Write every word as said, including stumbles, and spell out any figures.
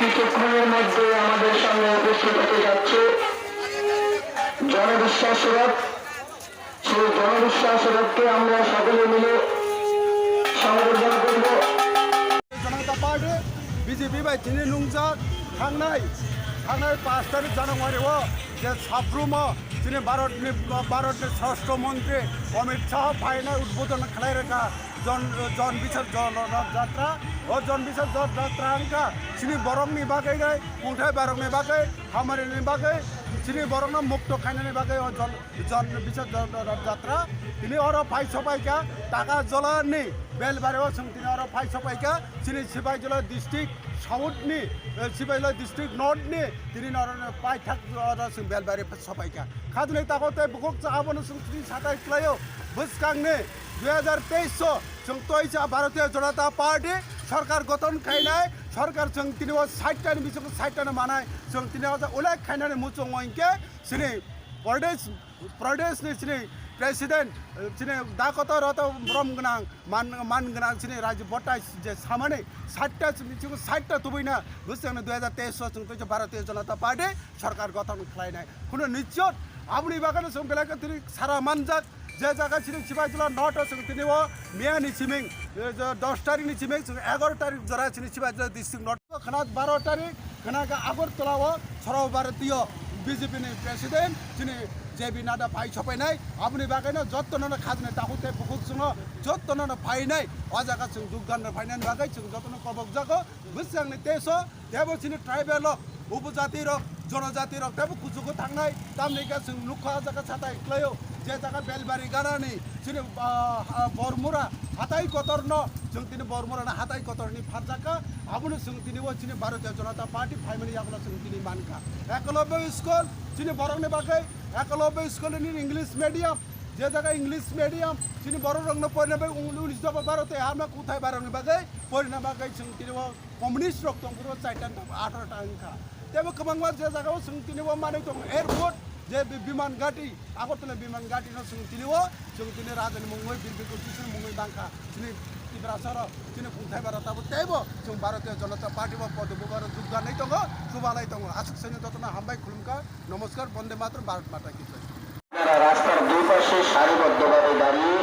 কিছুক্ষণের মধ্যে আমাদের সামনে উপস্থিত হতে যাচ্ছে জনবিশ্বাস রথ। সেই জনবিশ্বাস রথকে আমরা সকলে মিলে সংবর্ধনা করব। Janata Party, B J P bai tini nungjak thangnai, thangnai pash tarik January o je Sabrum o chini Bharat ni, Bharat ni Swarashtra Montri Amit Shah phainai udbodhon khlai rwkha. Jon, Jon Bisar Jon Rath Jatra, o Jon Bisar Jon Rath Jatra wngkha chini borokni bagwi nai, kungthai borokni bagwi, hamari ni bagwi, chini borokno mukto khainani bagwi o Jon, Jon Bisar Jon Rath Jatra. Tini oro phai sopaikha, taka jolani Belbari o chwng tini oro phai sopaikha, chini Sipaijala district south ni, eh, Sipaijala district north ni tini oro paithak oro chwng Belbari sopaikha. Khajani tago tei bukhuk cha abono chwng tini satai khlaio. Bwskangni dui hajar teis o chwng toisa Bharatiya Janata Party sorkar gothon khainai, sorkar chwng tini o sait ta ni bisingo sait ta no manai, chwng tini o ullekh khainani muchungo hinkhe chini Pradesh, Pradesh ni chini president, chini Dakoto Roto Brom gwnang, man, man gwnang chini Raju Bhottai je samani sait ta bisingo sait ta tubuina bwskangni dui hajar teis o chwng toisa Bharatiya Janata Party sorkar gothon khlainai. Kuno nichot aboni bagwi no chwng belai khe tini sara manjak. Je jaga chini Sipaijala north o chwng tini o miya ni siming, eh, je dos tarik ni siming chwng egaroh tarik jora chini Sipaijala district north o khna baro tarik khna khe Agartala o Sarva Bharatiya B J P ni president chini J P Nadda phai sopainai. Aboni bagwi no jotto no khajani takhuk tei bukhuk chwngno jotto no phainai. O jaga chwng jogdan no phainani bagwi chwng jotto no kobok jago. Bwswk ni teso tebo chini tribal rok, upojati rok, jonojati rok tebo kuchugo thangnai, tamni khe chwng nukha ah jaga satai khlaio, je jaga Belbari ganani chini, ah, ah, Bormura hatai kotorno, chwng tini Bormura na hatai kotorni pharjakha, abono chwng tini o chini Bharatiya Janata Party phaimani yagulo chwng tini mankha. Ekalobya school chini borokni bagwi, Ekalobya school ni English medium, je jaga English medium chini borok rokno porina bai ung-, unis doba baro tei hamna kuthai barokni bagwi porina bagwi chwng tini o communist rok tong phuru chaita ta atharo ta wngkha. Tebo kwbangma je jaga o chwng tini o manwi tongo airport, je bi-, biman gati, Agartala biman gati no chwng tini o, chwng tini rajani mungwi, Bir Bikram Kishore mungwi bangkha. Chini Tiprasa rok, chini kungthai bara tabo teibo chwng Bharatiya Janata Party bo podo bubaro jogdan nai tongo, chubalai tongo. Aswk sani jotono hambai khulumkha. Namaskar, Bonde Mataram, Bharat Mata ki jai. তারা রাস্তার দুই পাশে সারিবদ্ধভাবে দাঁড়িয়ে